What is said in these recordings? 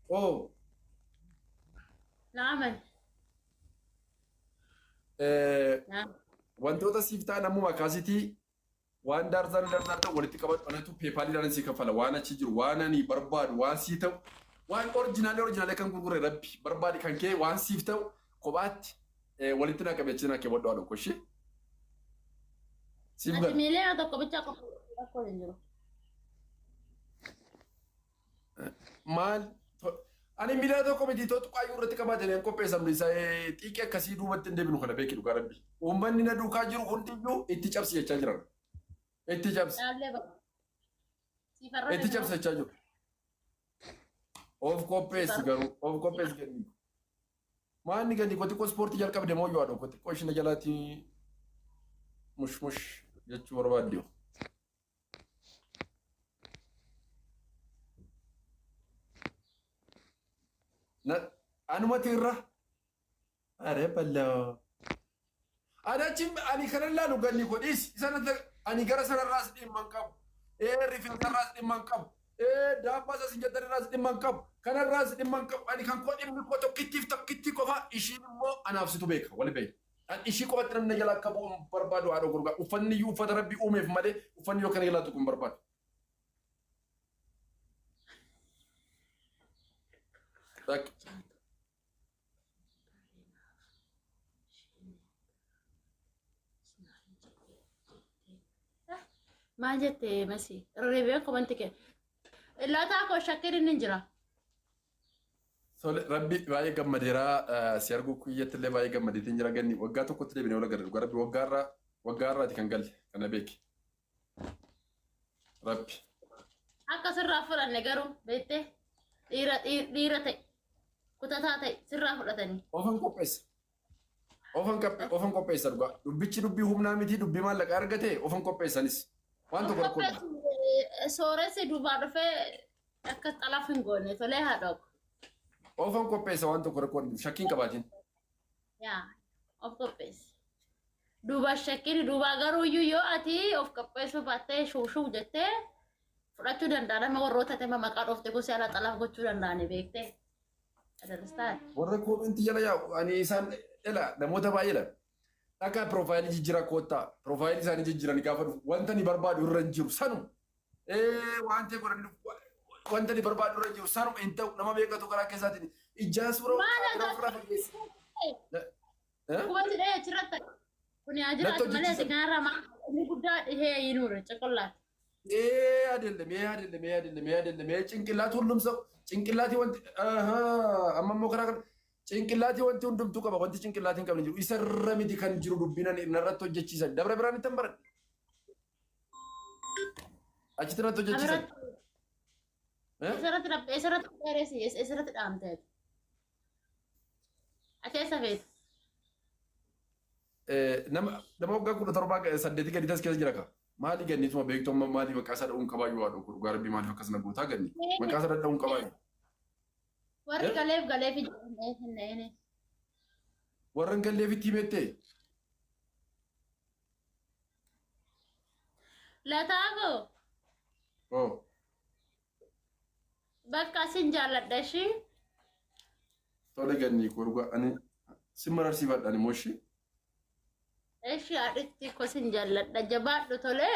Oo. Na amani. Eh, Na. Wantoota siif ta'an ammuma kaasitii waan daarzaan daarzaan ta'u walitti qabadhu anatu peepaaliidhaan sii kaffala waan achi jiru waan ani barbaadu waan sii ta'u waan orjinaalee orjinaalee kan gurgure rabbi barbaadi kan kee waan siif ta'u kophaatti eh, walitti naa qabi achi naa keewwadhu haadha koo ishee. Siif Ati gala. miiliyoona tokko bichaa qofa rakkoon hin jiru. Maal? Ani miiliyoona tokko miti too tuqaayyuu irratti qabaatanii an qopheessan isa xiiqii akkasii duubatti hin deebinu kana beeki dhugaa rabbi. Uummanni na duukaa jiru hundiyyuu itti cabsi jechaa jiran. Itti cabsi. Dhaallee bara. Siif har'a Itti cabsi jechaa jiru. Of qopheessi garuu of qopheessi kenni. Maanni gadi ko xiqqoo ispoortii jalqabde moo yoo haadha ko xiqqoo ishina jalaatti mush mush jechuu barbaadde. Na anumatu irra. Are ballaa. Ani achi ani kanan laalu ganni koo dhiisi. Isa natti ani gara sanarraas dhimma hin qabu. Ee rifeensarraas dhimma hin qabu. Ee daabbaa isa sin jettanirraas dhimma hin qabu. Kanarraas dhimma hin qabu. Ani kan koo dhimmi koo tokkittiif tokkittii qofa ishiin immoo anaaf situ beeka. Wali beeka. An ishii qofatti namni na jala akka bu'u hin barbaadu haadha gurgaa. Uffanni iyyuu uffata rabbi uumeef malee uffanni yoo kana jalaa tuqu hin barbaadu. Takka. Maal jette Masi? Irra komanti kee. Lataa koo shakkiin inni hin jira. Tole, Rabbi baay'ee gammadeera. Si arguu kiyyatti illee baay'ee gammadeetiin jira ganni waggaa tokkotti deebinee wal agarra. Dhugaa Rabbi waggaa irraa waggaa irraati kan galle kana beeki. Rabbi. Akka sirraa fudhanne garuu beektee dhiira dhiira ta'e kutataa ta'e sirraa fudhatanii. Ofan qopheessa. Ofan qaphee ofan qopheessa dhugaa. Dubbichi dubbii humnaa miti dubbii maallaqa argate ofan qopheessanis. Waan tokko rakkoo hin qabu. Sooressi duubaa dhufee akka xalaf hin goone tolee haadha ko. Ofan qopheessa waan tokko rakkoo hin jiru. Shakkii hin qabaatin. Yaa of qopheessi. Duuba shakkiin duubaa garuu iyyuu yoo ati of qopheessuu baattee shuushuu jettee fudhachuu danda'a nama warroota tema maqaa dhoofte kun si ala xalaf gochuu danda'ani beektee. Understand? Warra koomentii jala yaa'u ani isaan ela namoota baay'ee la. Akka piroofaayilii jijjiiraa koottaa piroofaayilii isaanii jijjiiranii gaafa dhufu wanta ni barbaadu irra hin jiru sanuma. Ee waan ta'e godhanii dhufu wanta ni barbaadu irra hin jiru sanuma hin ta'u nama meeqatu karaa keessaatiin ijaa suura Maal kaameraa ofirraa fageesse. Eh? Kuma jedhee achirratti kun haa Natti jiraatu malee ati hojjechiisan. kanarraa maal inni guddaa dhihee yinuure coqollaati. ይሄ አይደለም፣ ይሄ አይደለም፣ ይሄ አይደለም፣ ይሄ አይደለም። ይሄ ጭንቅላት ሁሉም ሰው ጭንቅላቲ ወንቲ አሃ አመሞ ከራ ጭንቅላቲ ወንቲ ሁንዱምቱ ቀባ ወንቲ ጭንቅላቲ hin qabne jiru isarra miti kan jiru dubbinan narratti hojjechiisan dabra biraan ittan baradhe achitti natti hojjechiisan Amirratti Isarratti dhabde isarratti dheeresi isarratti dhaamte. Ati eessa feeta? Nama nama waggaa kudha torbaa saddeetii gadi tas keessa jira ka. Maali ganniituma beektu amma maali maqaa isaa dha'uun qabaayyuu haadha koo dhugaa rabbii maaliif akkas na gootaa ganni maqaa isaa dha'uun qabaayyuu. Warri galeef galeef hin dha'ine. Warra hin galleef itti himettee. Lataa koo Oh. bakka sin jaalladha ishii. Tole gannii koo dhugaa ani sin mararsiifadha ani immoo ishii. Eshi haadhitti ko sin jaalladha jabaadhu tole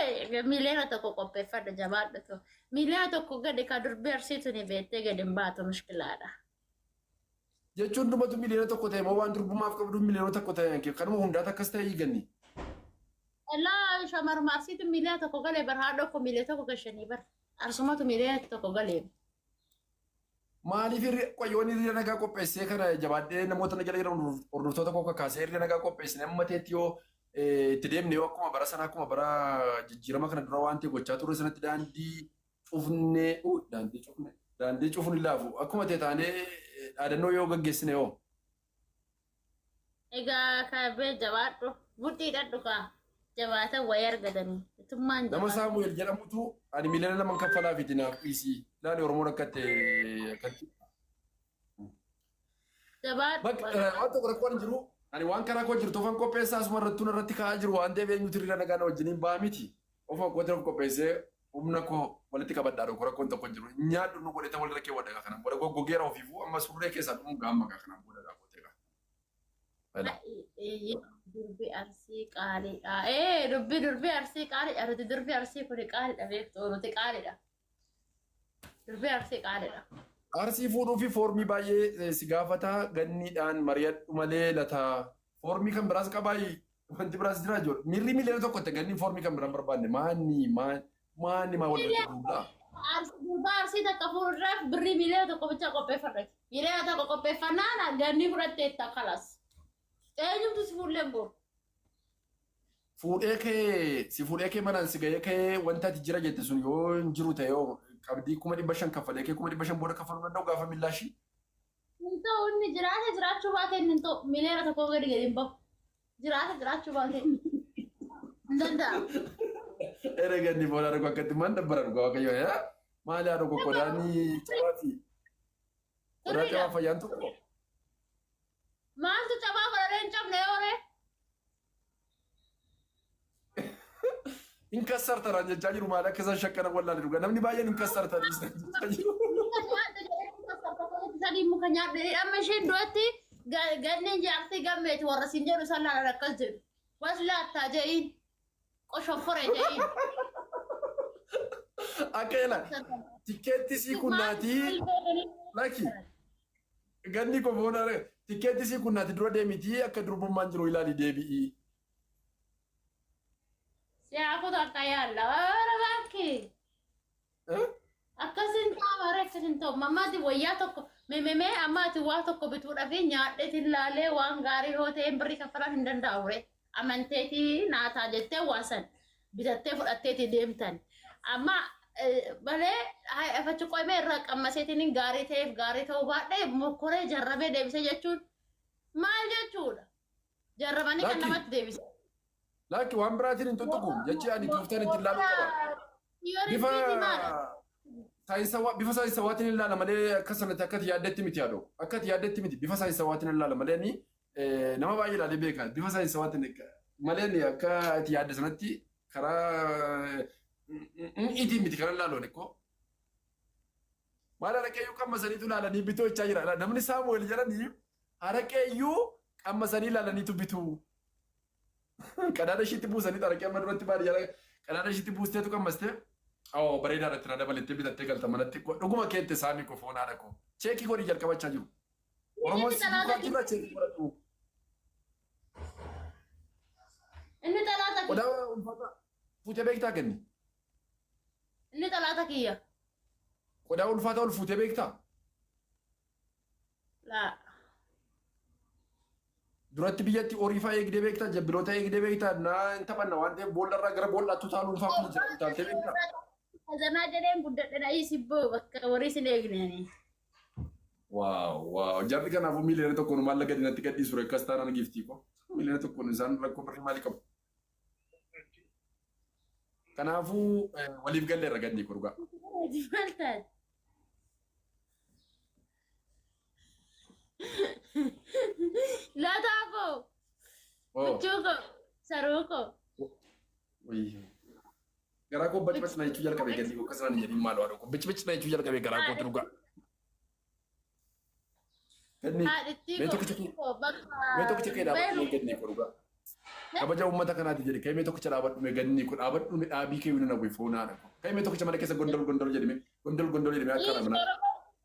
miiliyoona tokko qopheeffadha jabaadhu to miiliyoona tokko gadi ka durbii arsiitu ni beektee gadi hin baatu mushkilaadha. Jechuun dhumatu miiliyoona tokko ta'e moo waan durbummaaf qabdu miiliyoona tokko ta'e kanuma hundaatu akkas ta'e ganni. Elaa shamarma arsiitu miiliyoona tokko galee bar haadha ko miiliyoona tokko gashanii bar arsumatu miiliyoona tokko galee. Maaliif hirri qoyyoon hiriira nagaa qopheessee kana jabaadhee namoota na jala jiran hordoftoota koo kakaasee hiriira nagaa qopheessine amma ta'etti yoo itti deemne yoo akkuma bara sana akkuma bara jijjiirama kana dura waan ta'e gochaa turre sanatti daandii cufnee daandii cufne daandii cufuun hin laafu akkuma ta'e taanee dhaadannoo yoo gaggeessine hoo. Egaa kaabee jabaadhu mudhii dhadhu kaa jabaatan wayii argatanii itummaan Nama jabaatu. Saamu'eel jedhamutu ani miliyoona lama kaffalaa fi naaf dhiisii. Ilaali Oromoon akkatti akkatti. Jabaadhu Bakka waan tokko rakkoon hin jiru. Ani waan karaa koo jirtu ofan qopheessaa asuma irrattuu irratti kaa'aa jiru waan ta'eef eenyutu hiriira nagaa na wajjiniin ba'a miti. Ofuma kootiin of qopheessee Humna koo walitti qabadhaa dhokko rakkoon tokko hin jiru. Nyaadhu nu godhee walirra keewwadha gaa kanaan booda goggogeera ofiifuu amma surree keessaa dhumuun gaamma gaa kanaan booda gaa gootee gaa. Fala. Durbi Arsii qaaliidha. Ee dubbi durbi Arsii qaaliidha. Nuti durbi Arsii kuni qaaliidha beektu nuti qaaliidha. Durbi Arsii qaaliidha. Arsii fuudhuu fi foormii baay'ee si gaafata ganniidhaan mari'adhu malee lataa. Foormii kan biraas qabaayi wanti biraas jira ijoollee. Miirri 1 million itti ganni foormii kan biraan barbaanne maanni maanni maa wal irratti duulaa. Durba Arsii takka fuudhuudhaaf birrii 1 million bichaa qopheeffadha. 1 million qopheeffannaan ganni fudhatteetta kalas. Eenyumtu si fuulleen boru. Fuudhee kee si fuudhee kee manaan si ga'ee kee wanta ati jira jette sun yoo hin jiru ta'e yoo qabdii 500,000 kaffalee kee 500,000 booda kaffaluu danda'u gaafa millaashii. Hin ta'u, inni jiraata jiraachuu baate inni hin ta'u 1 million gadi gadi hin bahu. Jiraata jiraachuu baate hin danda'amu. Ere ganni booda dhuguu akkatti maan dabbara dhugaa waaqayyo yaa maali haadha koo qodaanii cabaa fi qodaa Sirriidha. cabaa fayyaan tokko. Maaltu cabaa godhadhee hin cabne yoo ree? Hin kassartanaan jechaa jiru maali akka isaan shakkana wallaale dhugaa namni baay'een hin kassartan jechaa jiru. Muka nyaadhu jedhee sadii muka nyaadhu jedhee amma isheen du'atti ganneen jaartii gammeeti warra siin jedhu isaan laalan akkas jedhu. Was laattaa je'iin qoshoffore je'iin. Akka ila tikkeetti sii kunnaatii laki ganni koo boona tikkeetti sii kunnaati dura deemitii akka durbummaan jiru ilaali deebi'ii. Siyaa akka yaalla bara baakki. Akkasin ta'a akkasin ta'u mammaati wayyaa tokko mememee ammaati waa tokko bituudhaaf nyaadheetiin laalee waan gaarii yoo ta'e birrii kaffalaan hin danda'u re amanteetii naataa jettee waa san bitattee fudhatteetii deemtan amma malee afachi qo'amee irraa qammaseetiin gaarii ta'eef gaarii ta'uu baadhee mokkoree jarrabee deebise jechuun maal jechuudha jarrabanii kan Lakki. namatti deebise. Lakki waan biraatiin hin tuttuqu jechi ani tooftaan ittiin ilaaluu qaba. Bifa saayinsawaa bifa saayinsawaatiin ilaala malee akka sanatti akka ati yaaddetti miti yaadoo akka ati yaaddetti miti bifa saayinsawaatiin ilaala malee ni nama baay'ee ilaalee beeka bifa saayinsawaatiin malee ni akka ati yaadde sanatti karaa itiin miti kan ilaalu ani koo. Maal haraqeeyyuu qammasaniitu ilaalanii bituu jechaa jira. Namni Saamu'eel jedhanii haraqeeyyuu qammasanii ilaalaniitu bituu. Qadaada ishiitti buusanii haraqee amma duratti baadiyyaa qadaada ishiitti buusteetu qammastee. Oo bareedaa irratti na dabalettee bitattee galta manatti. Dhuguma keette saamii koo foon haadha koo. Check godhii jalqabachaa jiru. Oromoon si duukaa jira check godhadhu. Inni xalaata kiyya. Qodaa ulfaata fuutee beektaa kenni? Inni xalaata kiyya. Qodaa ulfaata ol fuutee beektaa? Laa. Duratti biyyatti horii fa'aa eegdee beektaa? Jabbiloota eegdee beektaa? Naa hin taphanna waan ta'eef boolla irraa gara boollaatti utaaluun fa'aa kun jira utaaltee beektaa? Kazanaa jedheen guddadhe na sibboo bakka horii sin eegneen. Wow. Jarri kanaafuu 1 million maallaqa gadi natti gadhiisu akkas taanaan giiftii koo. 1 million isaan rakkoo birrii maalii qabu? Kanaafuu waliif galleerra ganni koo dhugaa. Maal taate? Lataa koo, Oh. huccuu koo, saruu koo. Wayii. Garaa koo bac na jechuu jalqabe ganni koo akkasuma hin jedhin maal waan koo bic na jechuu jalqabe garaa kootu dhugaa. Ganni Haadhittii mee koo, tokkicha koo bakka. mee tokkicha kee dhaabadhu mee ganni koo dhugaa. Kabaja uummata kanaati jedhe ka'ee mee tokkicha dhaabadhu mee ganni koo dhaabadhu mee dhaabii kee wina nawwi foonaadha koo. Ka'ee mee tokkicha mana keessa gondol gondol jedhe mee gondol gondol jedhe mee akka mana.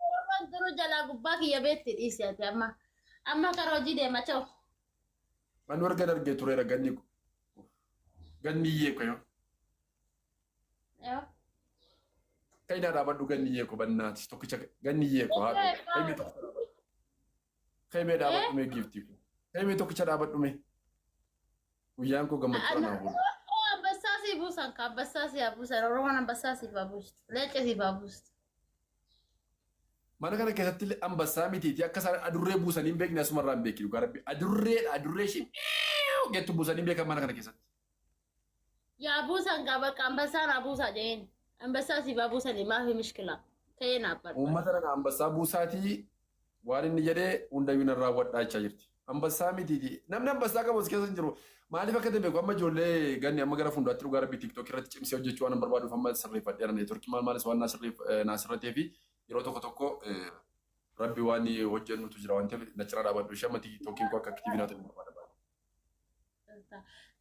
Oromoon duruu jalaa gubbaa kiyya beetti dhiisi ati amma. Amma kara hojii deema ta'u. Ani warga dargee tureera ganni koo. Ganni iyyee koo yoo. Ka'ee naa dhaabadhu ganni iyyee koo bannaati tokkicha ganni iyyee koo haadha. Ka'ee mee tokkicha dhaabadhu. Ka'ee mee dhaabadhu mee giiftii koo. Ka'ee mee tokkicha dhaabadhu mee. Guyyaan koo gammachuu anaa oolu. Ambassaa sii buusan ka ambassaa sii haa buusan Oromoon ambassaa siif haa buustu. Leenca siif haa buustu. Mana kana keessatti illee ambassaa mitiiti akka isaan adurree buusanii hin beekne asumarraa hin beekni dhugaa rabbi. Adurreedha adurree isheen jettu buusanii hin beekan mana kana keessatti. Yaa buusan kaa bakka ambassaa naa buusaa jeen. Ambassaa siif haa buusanii maafi mishkila. Ta'ee naaf barbaada. Uummata nana ambassaa buusaatii waan inni jedhee hundayyuu nan raawwadhaa jechaa jirti. Ambassaa mitiiti. Namni ambassaa qabu as keessa hin jiru. Maaliif akka ta'e beeku amma ijoollee ganni amma gara fuulduraatti dhugaa rabbii TikTok irratti cimsee hojjechuu waan barbaaduuf amma sirreeffadheera networkii maal maalis waan naa sirratee fi yeroo tokko tokko rabbi waan hojjennutu jira waan ta'eef na cinaa dhaabadhu ishee amma TikTokiin koo akka active naa ta'e barbaada.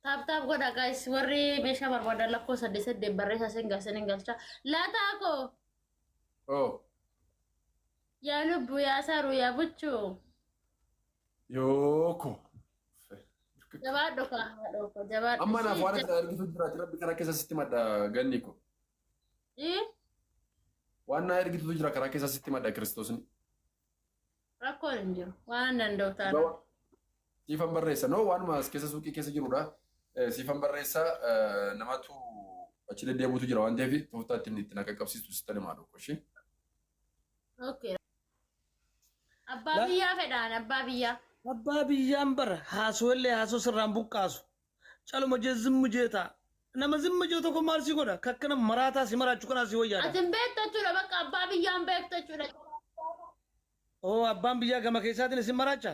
Tap tap godha guys, warri meeshaa barbaadan lakkoo 8 8 barreessaa sin galcha sin galcha. Laataa koo. Oh. Yaa lubbu, yaa saru, yaa buchuu. Yooko. Jabaadhu kaa haadhoo koo, jabaadhu. Amma naaf waan ati argitu jiraati rabbi karaa keessa sitti madda ganni ko. Waan naa ergitutu jira karaa keessa sitti madda kiristoosni. Rakkoon hin jiru. Waan danda'u taana. Siifan barreessa noo waanuma as keessa suuqii keessa jirudha. Siifan barreessa namatu achi deddeebi'utu jira waan ta'eef tooftaa ittiin itti na qaqqabsiistu sitti himaa dhokko ishee. Okay. Abbaa biyyaa fedhaan abbaa biyyaa. Abbaa biyyaan bara haasoo illee haasoo sirraan buqqaasu. Caluma jee zimmu jee ta'a. Nama zimmu jee tokko maal si godha? Kakkana maraataa si maraachuu kanaa si wayyaadha. Ati hin beektu jechuudha, bakka abbaa biyyaan beektu jechuudha. Oo, abbaan biyyaa gama keessaatiin isin maraacha?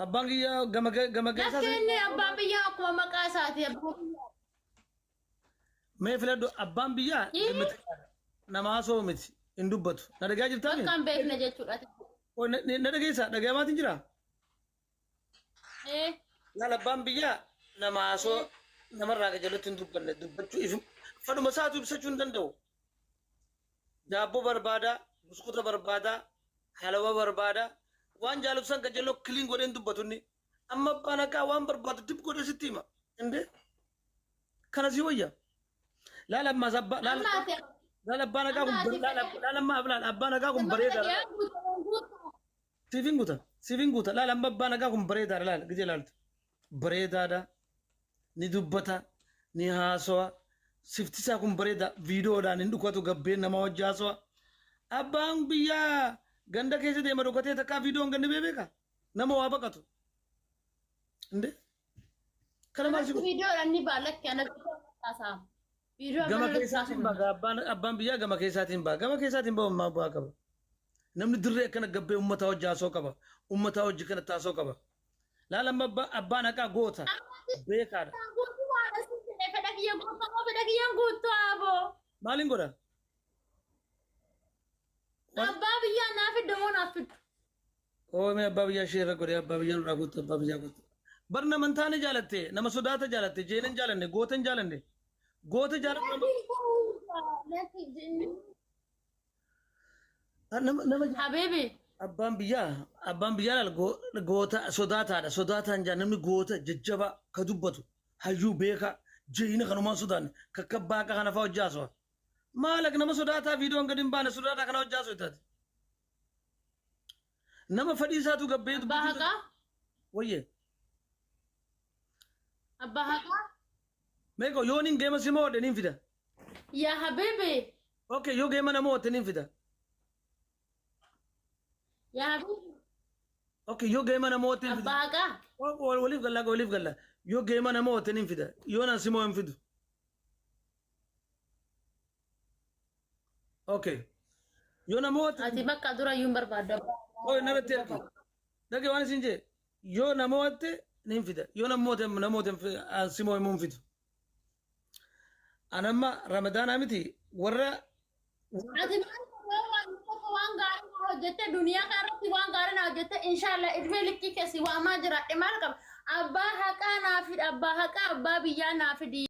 Abbaan biyyaa gama keessaa. Lakki, inni abbaan biyyaa akkuma maqaa isaati abbaa biyyaa. Mee filadhu, abbaan biyyaa nama haasoo miti, hin dubbatu. Na dhagaa jirtaami? Bakka hin beekne jechuudha. Oo, na dhageessa, dhagaamaatiin jira? Ee. Laal, abbaan biyyaa nama haasoo namarraa qajeelutti hin dubbanne, dubbachuu fadhuma isaatu ibsachuu hin danda'u. Daabboo barbaada, buskuta barbaada, halawaa barbaada, waan jaalatu qajeeloo clean godhee hin dubbatu inni. Amma abbaan haqaa waan barbaadu dib godhee sitti hima. Indee kana si wayya. Laal ammaas abbaa laal Amma ati laal abbaan haqaa kun Amma ati laal laal amma laal abbaan haqaa kun bareedaadha. Siifin guuta, siifin guuta. Laal, amma abbaan haqaa kun bareedaadha, laal gijee laaltu. Bareedaadha. Ni dubbata, ni haasawa. Sifti isaa kun bareeda. Viidiyoodhaan hin dhukatu, gabbeen nama wajji haasawa. Abbaan biyyaa ganda keessa deema dhukatee takkaa viidiyoon ganni beeka. Nama waa baqatu. Indee? Kana maal si godhu? Viidiyoodhaan ni baalakke anatti haasa'ama. Viidiyoo Gama amma keessaatiin ba'a. Abbaan biyyaa gama keessaatiin ba'a. Gama keessaatiin ba'a maa bu'aa qaba. Namni dirree akkana gabbee uummataa wajji haasoo qaba. Uummataa wajji kanatti haasoo qaba. Laala, amma abbaan haqaa goota. Beekaadha. Guutuu waan asii jedhee fedha kiyya guutuu, fedha kiyyaan guutuu aboo. Maaliin godha? Abbaa biyyaa naa fiddu moo naaf fiddu? Oo, mee abbaa biyyaa ishee irra godhee abbaa biyyaa nurraa guutuu, abbaa biyyaa guutuu. Bar nama hin taane jaalatte, nama sodaata jaalatte, jeena hin jaalanne, goota hin jaalanne. Goota jaalatu nama Habibi. Abbaan biyyaa laal goota sodaataadha. Sodaataan jaa namni goota jajjaba ka dubbatu hayyuu beekaa jeena kanumaan sodaanne kakkabbaa akka kana fa'aa hojii haasawaa. Maal nama sodaataa viidiyoon gadi hin baane sodaataa kana hojii haasawaa taate. Nama fedhii isaatu gabbee Abbaa haqaa. Wayyee. Abbaa haqaa. Meeqa yoon hin geema si moodhe niin fida. Yaa habibi. Okay, yoo geema nama mootte niin fida. Yaa habibi. Okay, yoo geema nama mootte niin fida. Abbaa haqaa. Waliif galla, waliif galla. Yoo geema nama mootte niin fida. Yoo nan si moo hin fidu. Okay. Yoo nama mootte. Ati bakka dura iyyuu hin barbaaddu. Oye, narratti ergi. Dhage waan isin jee. Yoo nama mootte niin fida. Yoo nama mootte si moo hin fidu. Anamma Ramadaanaa miti warra Ati maal waan tokko waan gaarii na hojjette, duniyaa kanarratti waan gaarii na hojjette, inshallah ilmee likkii keessi waamaa jiraadhe maal qaba? Abbaa haqaa naa fidi, abbaa haqaa, abbaa biyyaa naa fidi.